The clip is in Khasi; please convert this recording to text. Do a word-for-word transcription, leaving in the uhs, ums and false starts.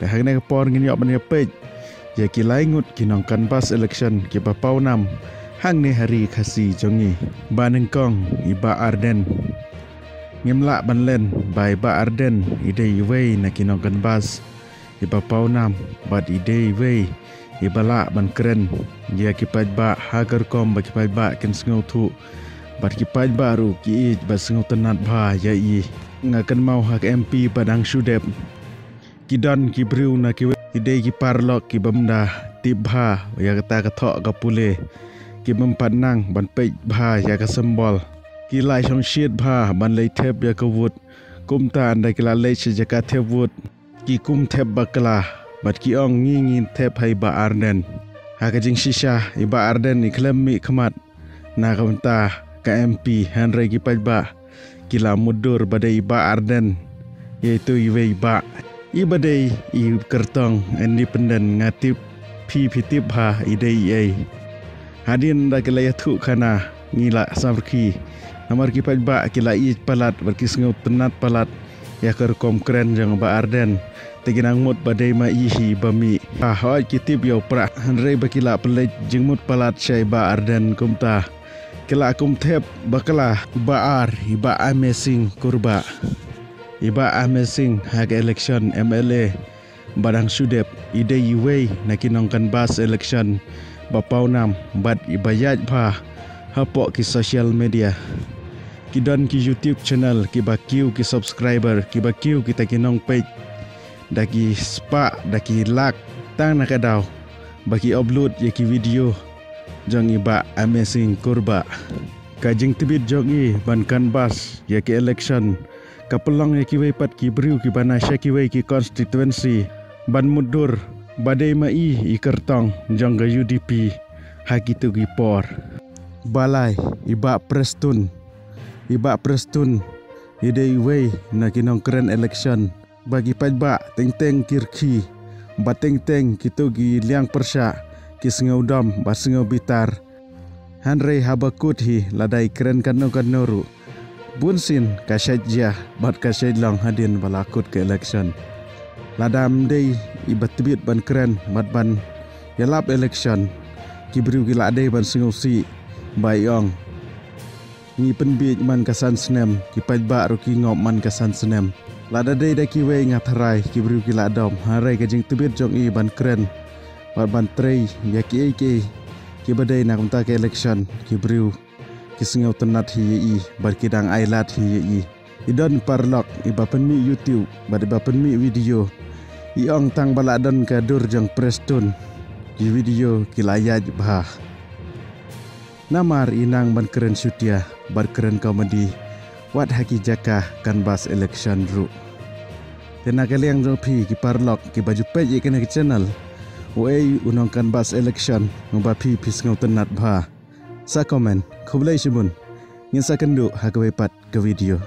Hangne ka por ngin ïoh ban ïa peit ïa ki lai ngut ki nong canvass election kiba paw nam hangne ha ri Khasi jong ngi. Ba nyngkong i Bah Ardent. Ngim lah ban len ba i Bah Ardent i dei iwei na ki nong canvass iba paw nam bad i dei iwei iba lah ban kren ïa ki paidbah ha ka rukom ba ki paidbah kin sngewthuh bad ki paidbah ruh ki ïeit bad sngewtynnat bha ïa i. Nga kynmaw ha ka M P ba dang shu dep, ki don ki briew na kiwei ki dei ki paralok ki bym da tip bha ïa kata ka thoh ka pule, ki bym pat nang ban peit bha ïa ka symbol. Ki la shongshit bha ban leit thep ïa ka vote. Kumta ynda ki la leit sha jaka thep vote, ki kum thep bakla bad ki ong ngi ngi thep ha i Bah Ardent. Ha ka jingshisha i Bah Ardent i khlem mih khmat na ka bynta ka M P, hynrei ki paidbah ki la mutdur ba dei i Bah Ardent ïa itu iwei i bah, iba dei i kyrtong independent. Nga tip phi phi tip bha i dei i ei. Hadien da ki la ïathuh khana ngi la samrkhie. Namar ki paidbah ki la ïeit palat bad ki sngewtynnat palat ïa ka rukom kren jong Bah Ardent. Te ki nang mut ba dei ma i hi ba mih. Ah, hooid ki tip ïa u Prah, hynrei ba ki la pynleit jingmut palat sha i Bah Ardent kumta. Ki la kum thep bakla. Ba ar, i Bah Amesing Kurbah. I Bah Amesing ha ka election M L A ba dang shu dep, i dei iwei na ki nong canvass election ba paw nam bad iba ïaid bha hapoh ki social media. Ki don ki YouTube channel kiba kiew ki subscriber, kiba kiew kita ki nongpeit da ki spah, da ki lak tang na ka daw ba ki upload ïa ki video jong i Bah Amesing Kurbah. Ka jingtbit jong i ban canvass ïa ki election ka pynlong ïa kiwei pat ki briew kiba na sha kiwei ki constituency ban mutdur ba dei ma i i kyrtong jong ka U D P ha kitu ki por. Ba lai, i Bah Prestone. I Bah Prestone i dei iwei na ki nongkren election ba ki paidbah teng teng ki rkhie, ba teng teng kitu ki liang pyrshah ki sngewdom ba sngewbitar. Hynrei haba kut hi, lada i kren kano kano ruh, bunsien ka shait jia bad ka shait long hadien ba la kut ka election. Lada ym dei iba tbit ban kren bad ban ïalap election, ki briew ki la dei ban sngewsih ba i ong ngi pynbieit man ka san snem, ki paidbah ruh ki ngop man ka san snem. Lada dei da kiwei nga tharai ki briew ki la dom, hynrei ka jingtbit jong i ban kren bad ban trei ïa kiei kiei kiba dei na ka bynta ka election, ki briew ki sngewtynnat hi ïa i bad ki dang ailad hi ïa i. I don paralok iba pynmih YouTube bad iba pynmih video. I ong tang ba la don ka dur jong Prestone, ki video ki la ïaid bha. Namar i nang ban kren shutia bad kren comedy wat ha ki jaka canvass election ruh. Te na ka liang jong phi ki paralok kiba ju peit ïa kane ka channel, uei u nong canvass election uba phi phi sngewtynnat bha? Sa comment. Khublei shibun. Ngin sa kynduh ha kawei pat ka video.